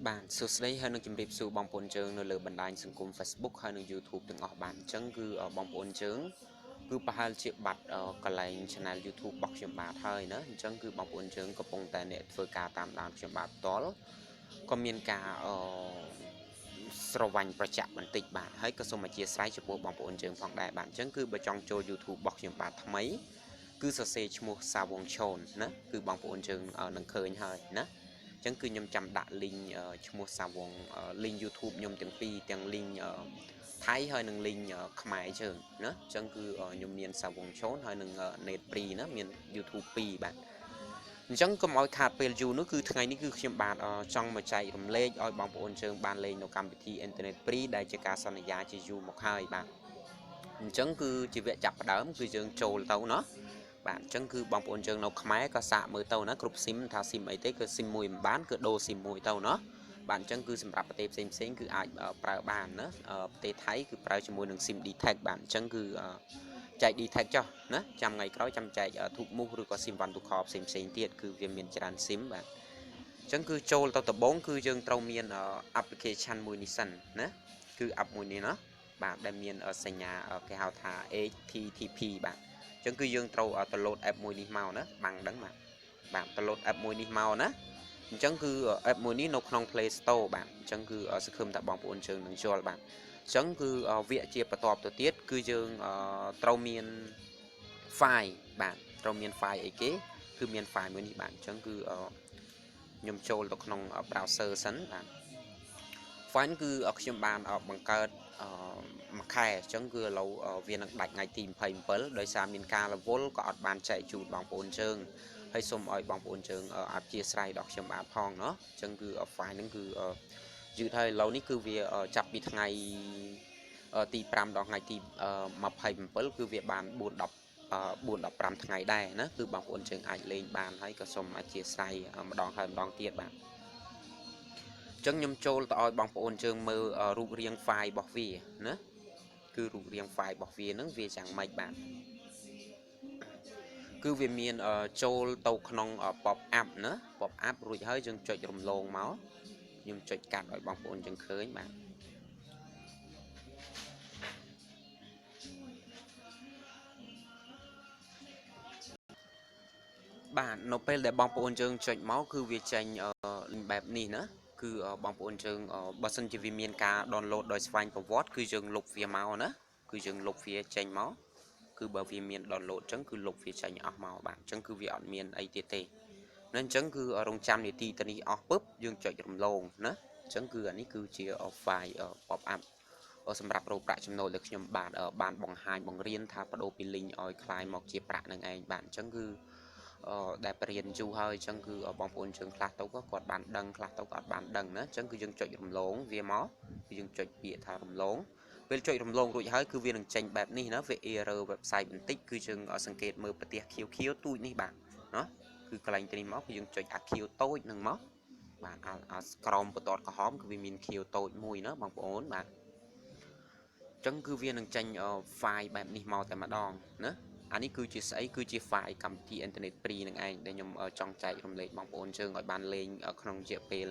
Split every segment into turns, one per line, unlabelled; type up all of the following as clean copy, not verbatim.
បាទសួស្តីហើយនឹងជម្រាបសួរបងប្អូនជើងនៅលើបណ្ដាញសង្គម Facebook ហើយនិង YouTube ទាំងអស់បាទអញ្ចឹងគឺបងប្អូនជើងគឺប្រហែលជាបាត់កន្លែង Channel YouTube របស់ខ្ញុំបាទហើយណាអញ្ចឹងគឺបងប្អូនជើងកំពុងតែអ្នកធ្វើការតាមដានខ្ញុំបាទផ្ទាល់ក៏មានការស្រវាញ់ប្រចាក់បន្តិចបាទហើយក៏សូមអធិស្ឋានចំពោះបងប្អូនជើងផងដែរបាទអញ្ចឹងគឺបើចង់ចូល YouTube របស់ខ្ញុំបាទថ្មីគឺសរសេរឈ្មោះសាវងឈនណាគឺបងប្អូនជើងនឹងឃើញហើយណាអញ្ចឹងគឺខ្ញុំចាំដាក់ link ឈ្មោះសាវង link YouTube ខ្ញុំទាំងពីរទាំង link ថៃហើយនិង link ខ្មែរជើងណាអញ្ចឹងគឺខ្ញុំមានសាវងឈនហើយនិង net free ណាមាន YouTube 2បាទអញ្ចឹងកុំឲ្យខាតពេលយូរនោះគឺថ្ងៃនេះគឺខ្ញុំបាទចង់មកចែករំលែកឲ្យបងប្អូនជើងបានលេងនៅកម្មវិធី Internet Free ដែលជាការសន្យាជាយូរមកហើយបាទអញ្ចឹងគឺជាវគ្គចាប់ផ្ដើមគឺយើងចូលទៅណោះបាទអញ្ចឹងគឺបងប្អូនជើងនៅខ្មែរក៏សាកមើលទៅណាគ្រប់ស៊ីមថាស៊ីមអីទេគឺស៊ីមមួយមិនបានគឺដូរស៊ីមមួយទៅណោះបាទអញ្ចឹងគឺសម្រាប់ប្រទេសផ្សេងផ្សេងគឺអាចប្រើបានណាប្រទេសថៃគឺប្រើជាមួយនឹង SIM DTAC បាទអញ្ចឹងគឺចែក DTAC ចុះណាចាំថ្ងៃក្រោយចាំចែកធូបមូសឬក៏ SIM វ៉ាន់ទូខផ្សេងផ្សេងទៀតគឺវាមានច្រើន SIM បាទអញ្ចឹងគឺចូលទៅដំបងគឺយើងត្រូវមាន application មួយនេះសិនណាគឺ app មួយនេះណាបាទដែលមានសញ្ញាគេហៅថា HTTP បាទអញ្ចឹងគឺយើងត្រូវទៅ load app មួយនេះមកណាបាំងដឹងបាទបាទទៅ load app មួយនេះមកណាអញ្ចឹងគឺ app មួយនេះនៅក្នុង Play Store បាទអញ្ចឹងគឺសង្ឃឹមថាបងប្អូនជើងនឹងយល់បាទអញ្ចឹងគឺវគ្គជាបន្ទាប់ទៅទៀតគឺយើងត្រូវមាន file បាទត្រូវមាន file អីគេគឺមាន file មួយនេះបាទអញ្ចឹងគឺខ្ញុំចូលទៅក្នុង browser សិនបាទ file គឺខ្ញុំបានបង្កើតមួយខែអញ្ចឹងគឺឥឡូវវានឹងដាច់ថ្ងៃទី27ដោយសារមានការរវល់ក៏អត់បានចែកជូនបងប្អូនជើងហើយសូមឲ្យបងប្អូនជើងអធិស្ឋានដល់ខ្ញុំបាទផងเนาะអញ្ចឹងគឺ file ហ្នឹងគឺយឺតហើយឥឡូវនេះគឺវាចាប់ពីថ្ងៃទី5ដល់ថ្ងៃទី27គឺវាបាន4 10 4 15ថ្ងៃដែរណាគឺបងប្អូនជើងអាចលេងបានហើយក៏សូមអធិស្ឋានម្ដងហើយម្ដងទៀតបាទអញ្ចឹងខ្ញុំចូលទៅឲ្យបងប្អូនជើងមើលរូបរាង file របស់វាណាគឺរូបរាង file របស់វាហ្នឹងវាយ៉ាងម៉េចបាទគឺវាមានចូលទៅក្នុង pop up ណា pop up រួចហើយយើងចុចរំលងមកខ្ញុំចុចកាត់ឲ្យបងប្អូនជើងឃើញបាទបាទនៅពេលដែលបងប្អូនយើងចុចមកគឺវាចេញបែបនេះណាគឺបងប្អូនយើងបើសិនជាវាមានការ download ដោយស្វែងប្រវត្តិគឺយើងលុបវាមកណាគឺយើងលុបវាចេញមកគឺបើវាមាន download អញ្ចឹងគឺលុបវាចេញអស់មកបាទអញ្ចឹងគឺវាអត់មានអីទៀតទេណាអញ្ចឹងគឺរងចាំនាទីទៅនេះអស់ពឹបយើងចុចរំលងណាអញ្ចឹងគឺអានេះគឺជា file pop up សម្រាប់រកប្រាក់ចំណូលដែលខ្ញុំបាទបានបង្ហាញបង្រៀនថាបដូរពី link ឲ្យคล้ายមកជាប្រាក់នឹងឯងបាទអញ្ចឹងគឺដែលបរៀនយូរហើយអញ្ចឹងគឺបងប្អូនជើងខ្លះទៅក៏គាត់បានដឹងខ្លះទៅក៏អត់បានដឹងណាអញ្ចឹងគឺយើងចុចរំលងវាមកគឺយើងចុចពាក្យថារំលងពេលចុចរំលងរួចហើយគឺវានឹងចេញបែបនេះណាវា error website បន្តិចគឺយើងសង្កេតមើលប្រទេស QQ ទូចនេះបាទណាគឺកន្លែងនេះមកគឺយើងចុចអា Q តូចនឹងមកបាទអាក្រោមបន្ទាត់ក្រហមគឺវាមាន Q តូចមួយណាបងប្អូនបាទអញ្ចឹងគឺវានឹងចេញ file បែបនេះមកតែម្ដងណាអានេះគឺជាស្អីគឺជា file កម្មវិធី Internet Free នឹងឯងដែលខ្ញុំចង់ចែករំលែកបងប្អូនជើងឲ្យបានលេងក្នុងរយៈពេល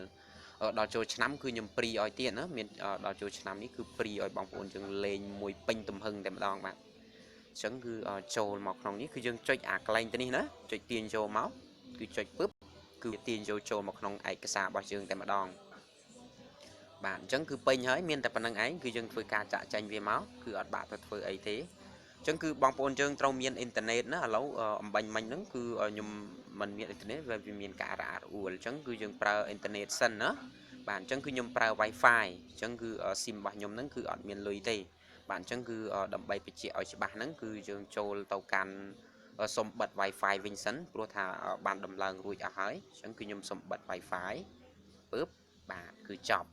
ដល់ចូលឆ្នាំគឺខ្ញុំ free ឲ្យទៀតណាមានដល់ចូលឆ្នាំនេះគឺ free ឲ្យបងប្អូនជើងលេងមួយពេញទំហឹងតែម្ដងបាទអញ្ចឹងគឺចូលមកក្នុងនេះគឺយើងចុចអាកន្លែងទៅនេះណាចុចទាញចូលមកគឺចុចពឹបគឺទាញយកចូលមកក្នុងឯកសាររបស់យើងតែម្ដងបាទអញ្ចឹងគឺពេញហើយមានតែប៉ុណ្្នឹងឯងគឺយើងធ្វើការចាក់ចេញវាមកគឺអត់បាក់ទៅធ្វើអីទេអញ្ចឹងគឺបងប្អូនយើងត្រូវមានអ៊ីនធឺណិតណាឥឡូវអំបញ្ញមិញហ្នឹងគឺខ្ញុំមិនមានអ៊ីនធឺណិតវាមានការរអាក់រអួលអញ្ចឹងគឺយើងប្រើអ៊ីនធឺណិតសិនណាបាទអញ្ចឹងគឺខ្ញុំប្រើ Wi-Fi អញ្ចឹងគឺ SIM របស់ខ្ញុំហ្នឹងគឺអត់មានលុយទេបាទអញ្ចឹងគឺដើម្បីបញ្ជាក់ឲ្យច្បាស់ហ្នឹងគឺយើងចូលទៅកាន់សុំបិទ Wi-Fi វិញសិនព្រោះថាបានដំឡើងរួចអស់ហើយអញ្ចឹងគឺខ្ញុំសុំបិទ Wi-Fi ពើបបាទគឺចប់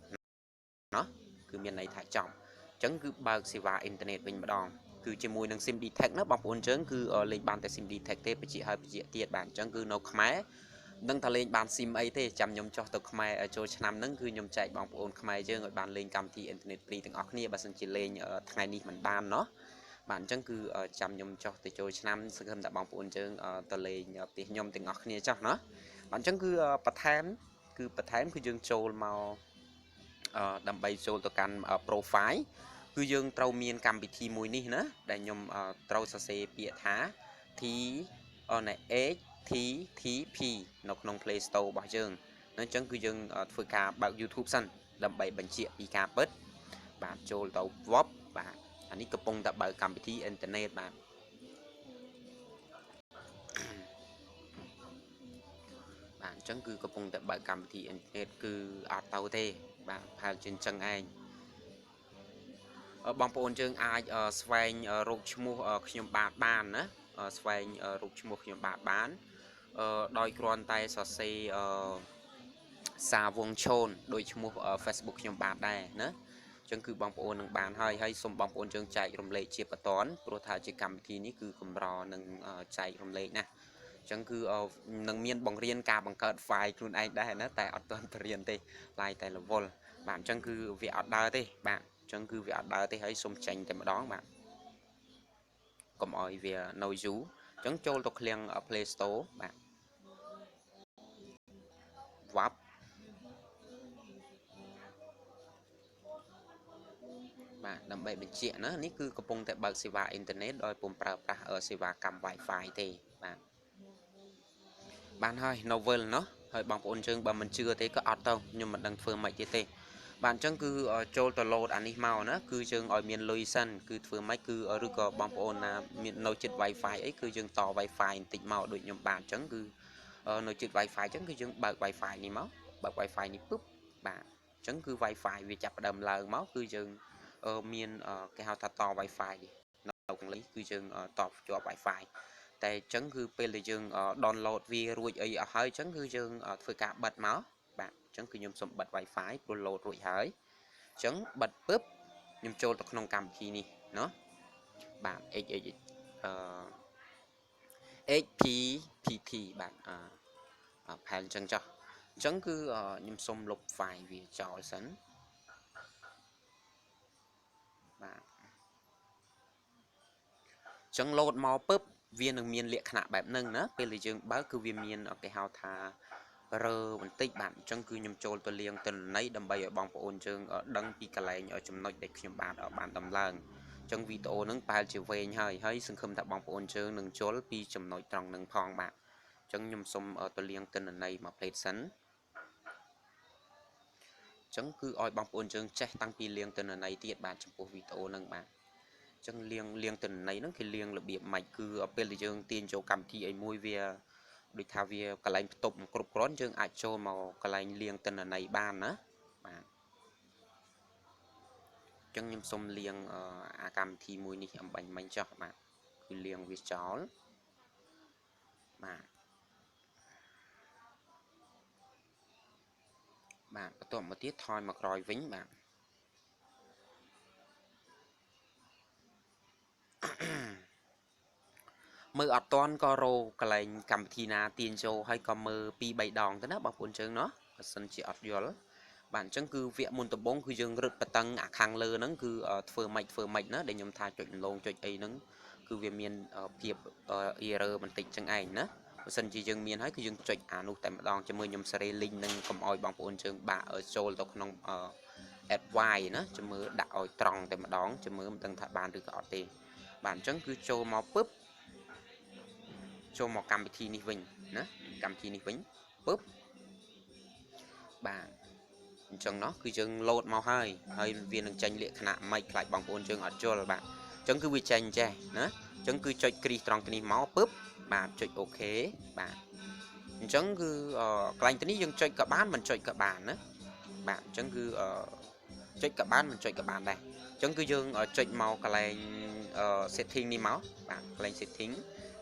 ណោះគឺមានន័យថាចប់អញ្ចឹងគឺបើកសេវាអ៊ីនធឺណិតវិញម្ដងគឺជាមួយនឹង SIM DTAC ណាបងប្អូនជើងគឺលេងបានតែ SIM DTAC ទេបញ្ជាក់ហើយបញ្ជាក់ទៀតបាទអញ្ចឹងគឺនៅខ្មែរដឹងថាលេងបាន SIM អីទេចាំខ្ញុំចុះទៅខ្មែរចូលឆ្នាំហ្នឹងគឺខ្ញុំចែកបងប្អូនខ្មែរយើងឲ្យបានលេងកម្មវិធីអ៊ីនធឺណិត free ទាំងអស់គ្នាបើសិនជាលេងថ្ងៃនេះមិនបានណោះបាទអញ្ចឹងគឺចាំខ្ញុំចុះទៅចូលឆ្នាំសង្ឃឹមថាបងប្អូនយើងទៅលេងផ្ទះខ្ញុំទាំងអស់គ្នាចុះណោះបាទអញ្ចឹងគឺបន្ថែមគឺបន្ថែមគឺយើងចូលមក ដើម្បីចូលទៅកាន់ profile គឺយើងត្រូវមានកម្មវិធីមួយនេះណាដែលខ្ញុំត្រូវសរសេរពាក្យថា T ណែ H T T P នៅក្នុង Play Store របស់យើងអញ្ចឹងគឺយើងធ្វើការបើក YouTube សិនដើម្បីបញ្ជាក់ពីការពិតបាទចូលទៅ web បាទអានេះកំពុងតែបើកកម្មវិធីអ៊ីនធឺណិតបាទបាទអញ្ចឹងគឺកំពុងតែបើកកម្មវិធីអ៊ីនធឺណិតគឺអត់ទៅទេបាទប្រហែលជាអញ្ចឹងឯងបងប្អូនយើងអាចស្វែងរកឈ្មោះខ្ញុំបាទបានណាស្វែងរកឈ្មោះខ្ញុំបាទបានដោយគ្រាន់តែសរសេរសាវងឈូនដោយឈ្មោះ Facebook ខ្ញុំបាទដែរណាអញ្ចឹងគឺបងប្អូននឹងបានហើយហើយសូមបងប្អូនយើងចែករំលែកជាបន្តព្រោះថាជាកម្មវិធីនេះគឺកម្រនឹងចែករំលែកណាអញ្ចឹងគឺនឹងមានបង្រៀនការបង្កើត file ខ្លួនឯងដែរណាតែអត់ទាន់បរៀនទេឡាយតែរវល់បាទអញ្ចឹងគឺវាអត់ដើរទេបាទអញ្ចឹងគឺវាអត់ដើរទេហើយសូមចេញតែម្ដងបាទកុំឲ្យវានៅយូរអញ្ចឹងចូលទៅឃ្លាំង Play Store បាទវ៉ាប់បាទដើម្បីបញ្ជាក់ណានេះគឺកំពុងតែបើកសេវាអ៊ីនធឺណិតដោយពុំប្រើប្រាស់សេវាកម្ម Wi-Fi ទេបាទបានហើយ Novel ណោះហើយបងប្អូនយើងបើមិនជឿទេក៏អត់ទៅខ្ញុំមិនដឹងធ្វើម៉េចទៀតទេបាទអញ្ចឹងគឺចូលទៅ load អានេះមកណាគឺយើងឲ្យមានលុយសិនគឺធ្វើម៉េចគឺឬក៏បងប្អូនណាមាននៅជិត Wi-Fi អីគឺយើងត Wi-Fi បន្តិចមកដូចខ្ញុំបាទអញ្ចឹងគឺនៅជិត Wi-Fi អញ្ចឹងគឺយើងបើក Wi-Fi នេះមកបើក Wi-Fi នេះពឹបបាទអញ្ចឹងគឺ Wi-Fi វាចាប់ផ្ដើមឡើងមកគឺយើងមានគេហៅថាត Wi-Fi នេះនៅខាងលើគឺយើងតភ្ជាប់ Wi-Fi តែអញ្ចឹងគឺពេលដែលយើង download វារួចអីអស់ហើយអញ្ចឹងគឺយើងធ្វើការបិទមកបាទអញ្ចឹងគឺខ្ញុំសូមបិទ Wi-Fi ព្រោះ load រួចហើយអញ្ចឹងបិទពឹបខ្ញុំចូលទៅក្នុងកម្មវិធីនេះเนาะបាទ HH HPPT បាទអឺផែនអញ្ចឹងចុះអញ្ចឹងគឺខ្ញុំសូមលុប file វាចោលសិនបាទអញ្ចឹង load មកពឹបវានឹងមានលក្ខណៈបែបហ្នឹងណាពេលដែលយើងបើកគឺវាមានគេហៅថារើបន្តិចបាទអញ្ចឹងគឺខ្ញុំចូលទៅលាងទិន្នន័យដើម្បីឲ្យបងប្អូនយើងដឹងពីកន្លែងចំណុចដែលខ្ញុំបាទបានដំឡើងអញ្ចឹងវីដេអូហ្នឹងប្រហែលជាវែងហើយហើយសង្ឃឹមថាបងប្អូនយើងនឹងយល់ពីចំណុចត្រង់ហ្នឹងផងបាទអញ្ចឹងខ្ញុំសូមទៅលាងទិន្នន័យមកផ្លេតសិនអញ្ចឹងគឺឲ្យបងប្អូនយើងចេះតាំងពីលាងទិន្នន័យទៀតបាទចំពោះវីដេអូហ្នឹងបាទអញ្ចឹងលាងទិន្នន័យហ្នឹងគេលាងរបៀបម៉េចគឺពេលដែលយើងទាញចូលកម្មវិធីអីមួយវាដូចថាវាកន្លែងផ្ទប់គ្រប់គ្រាន់យើងអាចចូលមកកន្លែងលាងទិន្នន័យបានណាបាទអញ្ចឹងខ្ញុំសូមលាងអាកម្មវិធីមួយនេះអំបញ្ញមិញចោះបាទគឺលាងវាចោលបាទបាទបន្ទាប់មកទៀតថយមកក្រោយវិញបាទមើលអត់តាន់ក៏រកកន្លែងកម្មវិធីណាទាញចូលហើយក៏មើល2 3ដងទៅណាបងប្អូនជើងเนาะបើសិនជាអត់យល់បាទអញ្ចឹងគឺវគ្គមុនដំបូងគឺយើងរឹតបតឹងអាខាងលើហ្នឹងគឺធ្វើម៉េចធ្វើម៉េចណាដែលខ្ញុំថាចុចលងចុចអីហ្នឹងគឺវាមានភាព error បន្តិចចឹងឯងណាបើសិនជាយើងមានហើយគឺយើងចុចអានោះតែម្ដងជាមួយខ្ញុំសេរី link នឹងកុំឲ្យបងប្អូនជើងបាក់ចូលទៅក្នុង advice ណាជាមួយដាក់ឲ្យត្រង់តែម្ដងជាមួយមិនដឹងថាបានឬក៏អត់ទេបាទអញ្ចឹងគឺចូលមកពឹបចូលមកកម្មវិធីនេះវិញណាកម្មវិធីនេះវិញពឹបបាទអញ្ចឹងណោះគឺយើងលោតមកហើយហើយវានឹងចេញលក្ខណៈម៉េចខ្លាចបងប្អូនយើងអត់យល់បាទអញ្ចឹងគឺវាចេញចេះណាអញ្ចឹងគឺចុចគ្រីសត្រង់នេះមកពឹបបាទចុចអូខេបាទអញ្ចឹងគឺកន្លែងនេះយើងចុចក៏បានមិនចុចក៏បានណាបាទអញ្ចឹងគឺចុចក៏បានមិនចុចក៏បានដែរអញ្ចឹងគឺយើងចុចមកកន្លែង setting នេះមកបាទកន្លែង setting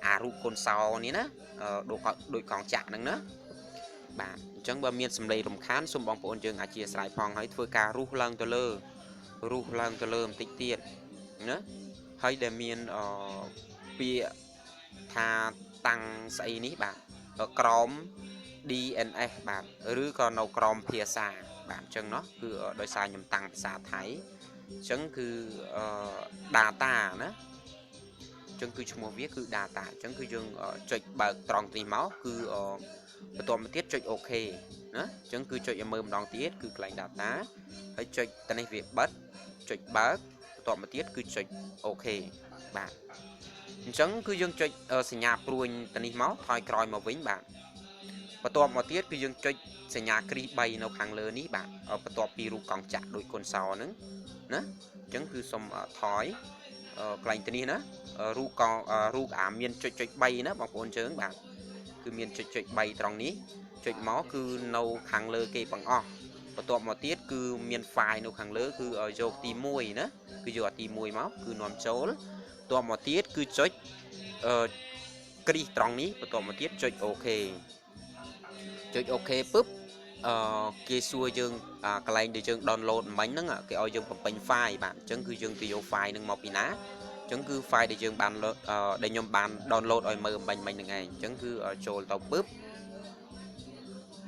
អារូបកូនសោនេះណាដូចកងចាក់ហ្នឹងណាបាទអញ្ចឹងបើមានសំឡេងរំខានសូមបងប្អូនយើងអធិស្ឋានផងហើយធ្វើការរុះឡើងទៅលើរុះឡើងទៅលើបន្តិចទៀតណាហើយដែលមានពាក្យថាតាំងស្អីនេះបាទក្រម DNS បាទឬក៏នៅក្រមភាសាបាទអញ្ចឹងណោះគឺដោយសារខ្ញុំតាំងភាសាថៃអញ្ចឹងគឺ data ណាអញ្ចឹងគឺឈ្មោះវាគឺ data អញ្ចឹងគឺយើងចុចបើកត្រង់នេះមកគឺបន្ទាប់មកទៀតចុច OK ណាអញ្ចឹងគឺចុចឲ្យមើលម្ដងទៀតគឺកន្លែង data ហើយចុចទៅនេះវាបិទចុចបើកបន្ទាប់មកទៀតគឺចុច OK បាទអញ្ចឹងគឺយើងចុចសញ្ញាព្រួញទៅនេះមកថយក្រោយមកវិញបាទបន្ទាប់មកទៀតគឺយើងចុចសញ្ញាគ្រីស3នៅខាងលើនេះបាទបន្ទាប់ពីរូបកង់ចាក់ដោយកូនសោហ្នឹងណាអញ្ចឹងគឺសុំថយកន្លែងទៅនេះណារូបកង់រូបអាមានចុចចុច3ណាបងប្អូនជើងបាទគឺមានចុចចុច3ត្រង់នេះចុចមកគឺនៅខាងលើគេបង្អស់បន្ទាប់មកទៀតគឺមាន file នៅខាងលើគឺយកទី1ណាគឺយកអាទី1មកគឺនាំចូលបន្ទាប់មកទៀតគឺចុចគ្រីសត្រង់នេះបន្ទាប់មកទៀតចុច OK ចុច OK ពឹបគេសួរយើងកន្លែងដែលយើង download មិញហ្នឹងគេឲ្យយើងបំពេញ file បាទអញ្ចឹងគឺយើងទៅយក file ហ្នឹងមកពីណាអញ្ចឹងគឺ file ដែលយើងបានដែលខ្ញុំបាន download ឲ្យមើលមិញមិញហ្នឹងឯងអញ្ចឹងគឺចូលទៅពឹប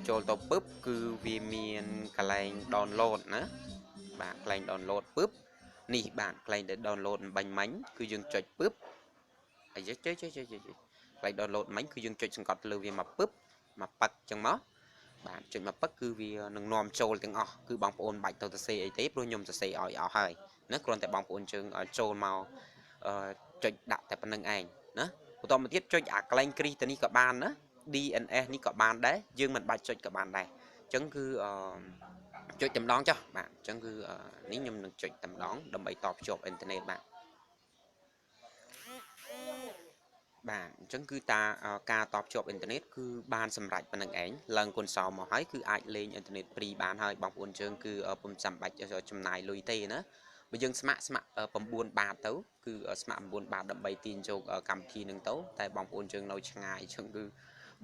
ចូលទៅពឹបគឺវាមានកន្លែង download ណាបាទកន្លែង download ពឹបនេះបាទកន្លែងដែល download បាញ់មិញគឺយើងចុចពឹបអាយចុចចុចចុចចុចកន្លែង download មិញគឺយើងចុចសង្កត់លើវាមកពឹបមកប៉ឹកចឹងមកបាទចុចមកពឹកគឺវានឹងនាំចូលទាំងអស់គឺបងប្អូនបាច់ទៅសរសេរអីទេព្រោះខ្ញុំសរសេរឲ្យអស់ហើយណាគ្រាន់តែបងប្អូនជើងចូលមកចុចដាក់តែប៉ុណ្្នឹងឯងណាបន្តមកទៀតចុចអាកន្លែងគ្រីសទៅនេះក៏បានណា DNS នេះក៏បានដែរយើងមិនបាច់ចុចក៏បានដែរអញ្ចឹងគឺចុចតែម្ដងចុះបាទអញ្ចឹងគឺនេះខ្ញុំនឹងចុចតែម្ដងដើម្បីតភ្ជាប់អ៊ីនធឺណិតបាទបាទអញ្ចឹងគឺតាការតភ្ជាប់អ៊ីនធឺណិតគឺបានសម្រេចប៉ុណ្្នឹងឯងឡើងកូនសោមកហើយគឺអាចលេងអ៊ីនធឺណិត free បានហើយបងប្អូនជើងគឺពុំចាំបាច់ចំណាយលុយទេណាបើយើងស្ម័គ្រស្ម័គ្រ9បាតទៅគឺស្ម័គ្រ9បាតដើម្បីទាញយកកម្មវិធីនឹងទៅតែបងប្អូនជើងនៅឆ្ងាយអញ្ចឹងគឺ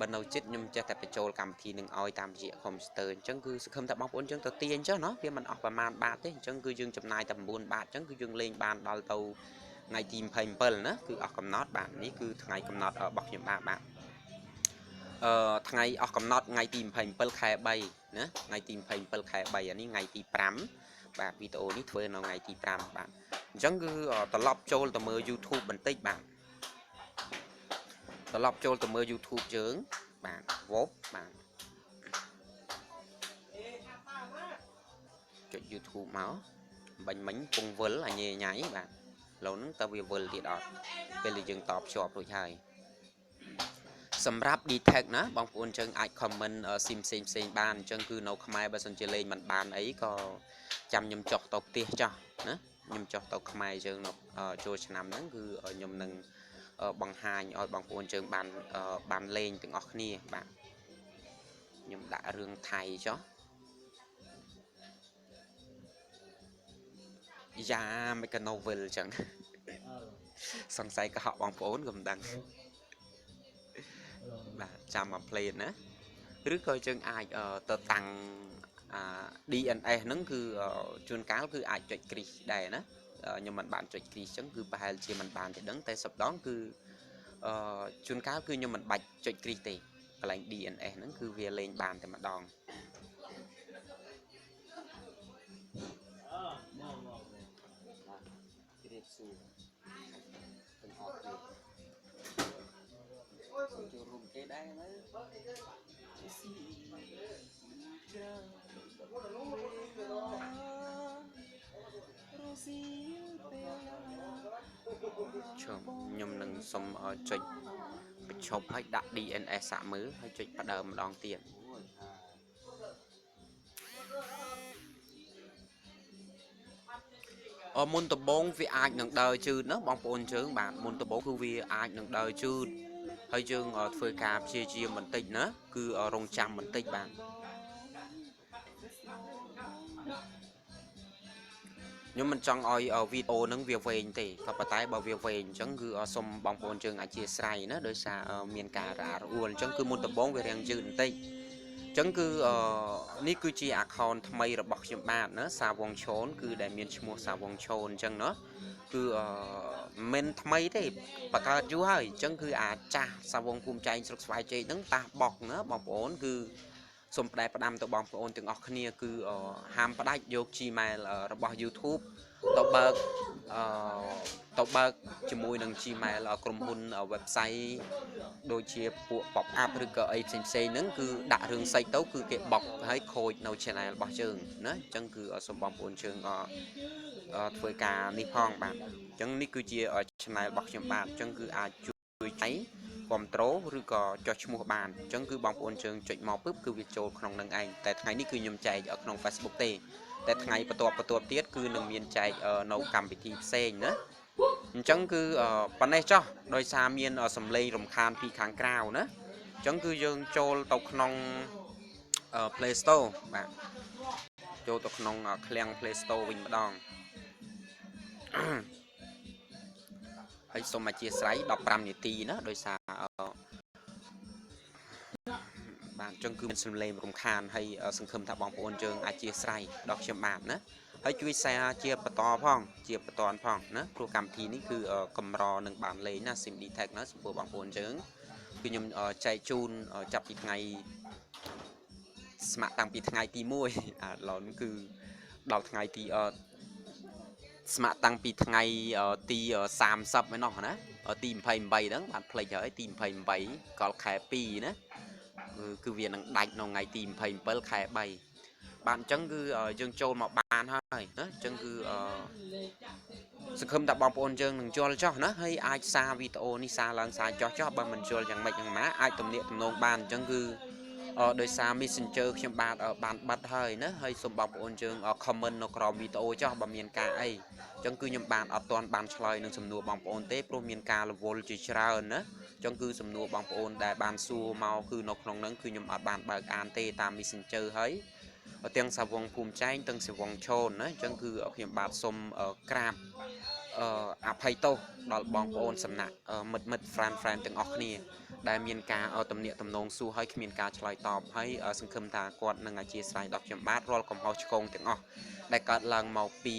បើនៅចិត្តខ្ញុំចេះតែបញ្ចូលកម្មវិធីនឹងឲ្យតាមរយៈកុំព្យូទ័រអញ្ចឹងគឺសង្ឃឹមថាបងប្អូនយើងទៅទាញចុះណោះវាមិនអស់ប្រមាណបាតទេអញ្ចឹងគឺយើងចំណាយតែ9បាតអញ្ចឹងគឺយើងលេងបានដល់ទៅថ្ងៃទី27ណាគឺអស់កំណត់បាទនេះគឺថ្ងៃកំណត់របស់ខ្ញុំបាទបាទថ្ងៃអស់កំណត់ថ្ងៃទី27ខែ3ណាថ្ងៃទី27ខែ3អានេះថ្ងៃទី5បាទវីដេអូនេះធ្វើនៅថ្ងៃទី5បាទអញ្ចឹងគឺត្រឡប់ចូលទៅមើល YouTube បន្តិចបាទត្រឡប់ចូលទៅមើល YouTube យើងបាទវ៉បបាទចុច YouTube មកបាញ់មិញពងវិលអញញ៉ៃបាទឡូវហ្នឹងតើវាវិលទៀតអត់ពេលដែលយើងតបភ្ជាប់រួចហើយសម្រាប់ detect ណាបងប្អូនចឹងអាច comment ស៊ីមផ្សេងផ្សេងបានអញ្ចឹងគឺនៅខ្មែរបើសិនជាលេងមិនបានអីក៏ចាំខ្ញុំចុះទៅផ្ទះចោះណាខ្ញុំចុះទៅខ្មែរយើងនៅចូលឆ្នាំហ្នឹងគឺខ្ញុំនឹងបង្ហាញឲ្យបងប្អូនជើងបានបានលេងទាំងអស់គ្នាបាទខ្ញុំដាក់រឿងថៃចុះយ៉ាមិនក៏ novel អញ្ចឹងសង្ស័យកុហកបងប្អូនក៏មិនដឹងបាទចាំមួយផ្លេតណាឬក៏យើងអាចទៅតាំង DNS ហ្នឹងគឺជួនកាលគឺអាចចុចគ្រីសដែរណាខ្ញុំមិនបានចុចគ្រីសអញ្ចឹងគឺប្រហែលជាមិនបានទេដឹងតែសប្ដងគឺជួនកាលគឺខ្ញុំមិនបាច់ចុចគ្រីសទេកន្លែង DNS ហ្នឹងគឺវាលេងបានតែម្ដងជម្រាបសួរទាំងអស់គ្នាចូលរួមគេដែរមើលឈប់ខ្ញុំនឹងសុំចុចបញ្ឈប់ឲ្យដាក់ DNS សាក់មើលហើយចុចផ្ដើមម្ដងទៀតមុនដំបូងវាអាចនឹងដើរជឺតណាបងប្អូនជើងបាទមុនដំបូងគឺវាអាចនឹងដើរជឺតហើយយើងធ្វើការព្យាយាមបន្តិចណាគឺរងចាំបន្តិចបាទខ្ញុំមិនចង់ឲ្យវីដេអូហ្នឹងវាវែងទេក៏ប៉ុន្តែបើវាវែងអញ្ចឹងគឺសូមបងប្អូនជើងអធិស្ឋានណាដោយសារមានការរអាក់រអួលអញ្ចឹងគឺមុនដំបូងវារាងយឺតបន្តិចអញ្ចឹងគឺនេះគឺជា account ថ្មីរបស់ខ្ញុំបាទណាសាវងឈនគឺដែលមានឈ្មោះសាវងឈនអញ្ចឹងណាគឺមិនថ្មីទេបង្កើតយូរហើយអញ្ចឹងគឺអាចាស់សាវងភូមិចែងស្រុកស្វាយជែកហ្នឹងប៉ះបុកណាបងប្អូនគឺ សូមផ្ដែផ្ដាំទៅបងប្អូនទាំងអស់គ្នាគឺហាមផ្ដាច់យក Gmail របស់ YouTube ទៅបើកអឺទៅបើកជាមួយនឹង Gmail ក្រុមហ៊ុន website ដូចជាពួក pop up ឬក៏អីផ្សេងផ្សេងហ្នឹងគឺដាក់រឿងសាច់ទៅគឺគេបោកហើយខូចនៅ channel របស់យើងណាអញ្ចឹងគឺសូមបងប្អូនយើងធ្វើការនេះផងបាទអញ្ចឹងនេះគឺជា channel របស់ខ្ញុំបាទអញ្ចឹងគឺអាចជួយចៃគ្រប់ត្រូលឬក៏ចុះឈ្មោះបានអញ្ចឹងគឺបងប្អូនយើងចុចមកពឹបគឺវាចូលក្នុងនឹងឯងតែថ្ងៃនេះគឺខ្ញុំចែកក្នុង Facebook ទេតែថ្ងៃបន្ទាប់បន្ទាប់ទៀតគឺនឹងមានចែកនៅកម្មវិធីផ្សេងណាអញ្ចឹងគឺប៉ុណ្ណេះចោះដោយសារមានសំឡេងរំខានពីខាងក្រៅណាអញ្ចឹងគឺយើងចូលទៅក្នុង Play Store បាទចូលទៅក្នុងឃ្លាំង Play Store វិញម្ដងហើយសូមអធិស្ឋាន15នាទីណាដោយសារបាទអញ្ចឹងគឺមានសំឡេងរំខានហើយសង្ឃឹមថាបងប្អូនយើងអាចជាស្រ័យដល់ខ្ញុំបាទណាហើយជួយ share ជាបន្តផងជាបន្តផងណាព្រោះកម្មវិធីនេះគឺកម្រនឹងបានលេងណា SIM Detect ណាចំពោះបងប្អូនយើងគឺខ្ញុំចែកជូនចាប់ពីថ្ងៃស្ម័គ្រតាំងពីថ្ងៃទី1អាឡនគឺដល់ថ្ងៃទីស្ម័គ្រតាំងពីថ្ងៃទី30ឯណោះណាទី28ហ្នឹងបានភ្លេចហើយទី28កលខែ2ណាគឺវានឹងដាច់នៅថ្ងៃទី27ខែ3បាទអញ្ចឹងគឺយើងចូលមកបានហើយណាអញ្ចឹងគឺសង្ឃឹមថាបងប្អូនយើងនឹងយល់ចោះណាហើយអាចសារវីដេអូនេះសារឡើងសារចោះចោះបើមិនយល់យ៉ាងម៉េចយ៉ាងម៉ាអាចទំនាក់ទំនងបានអញ្ចឹងគឺដោយសារ Messenger ខ្ញុំបាទបានបិទហើយណាហើយសូមបងប្អូនយើង comment នៅក្រោមវីដេអូចោះបើមានការអីអញ្ចឹងគឺខ្ញុំបានអត់ទាន់បានឆ្លើយនឹងសំណួរបងប្អូនទេព្រោះមានការរវល់ជាច្រើនណាអញ្ចឹងគឺសំណួរបងប្អូនដែលបានសួរមកគឺនៅក្នុងហ្នឹងគឺខ្ញុំអត់បានបើកអានទេតាម Messenger ហើយទាំងសាវងភូមិចែងទាំងសាវងឈនណាអញ្ចឹងគឺខ្ញុំបាទសូមក្រាបអភ័យទោសដល់បងប្អូនសំណាក់មិត្តមិត្ត friend friend ទាំងអស់គ្នាដែលមានការទំនាក់ទំនងសួរហើយគ្មានការឆ្លើយតបហើយសង្ឃឹមថាគាត់នឹងអធិស្ឋានដល់ខ្ញុំបាទរាល់កំហុសឆ្គងទាំងអស់ដែលកើតឡើងមកពី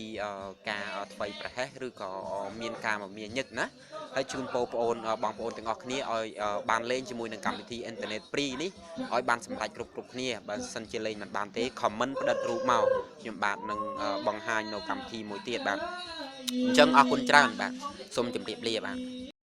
ការធ្វេសប្រហែសឬក៏មានការមមាញឹកណាហើយជូនពរបងប្អូនបងប្អូនទាំងអស់គ្នាឲ្យបានលេងជាមួយនឹងកម្មវិធី Internet Free នេះឲ្យបានសម្រេចគ្រប់គ្រប់គ្នាបើសិនជាលេងមិនបានទេ comment ផ្ដិតរូបមកខ្ញុំបាទនឹងបង្ហាញនៅកម្មវិធីមួយទៀតបាទអញ្ចឹងអរគុណច្រើនបាទសូមជម្រាបលាបាទ។